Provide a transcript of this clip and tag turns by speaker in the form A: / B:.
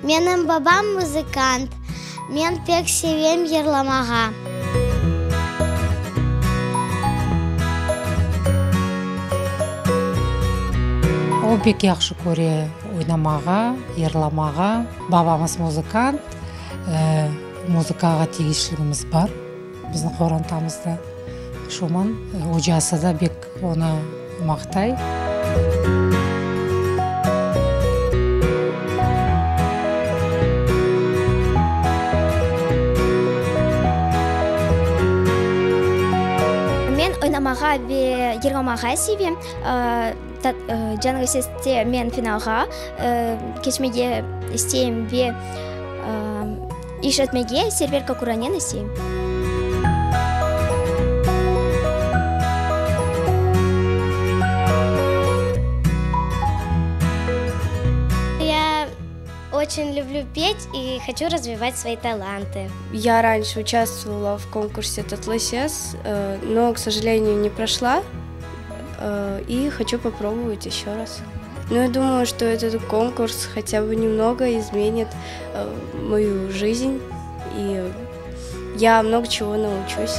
A: Menim babam muzıkant. Men pek sevem yırlamağa.
B: O pek yahşı köre oynamağa, yırlamağa. Babamız muzıkant, muzıkağa tegişligimiz bar bizim qorantamızda. Şoman ocası da bek onı maqtay.
C: Men oynamağa ve yırlamağa sevem. Yañı seste men finalğa keçmege isteyim ve iş etmege Server Kakuranen isteyim.
A: Я очень люблю петь и хочу развивать свои таланты.
D: Я раньше участвовала в конкурсе Tatlı ses, но, к сожалению, не прошла. И хочу попробовать еще раз. Но я думаю, что этот конкурс хотя бы немного изменит мою жизнь, и я много чего научусь.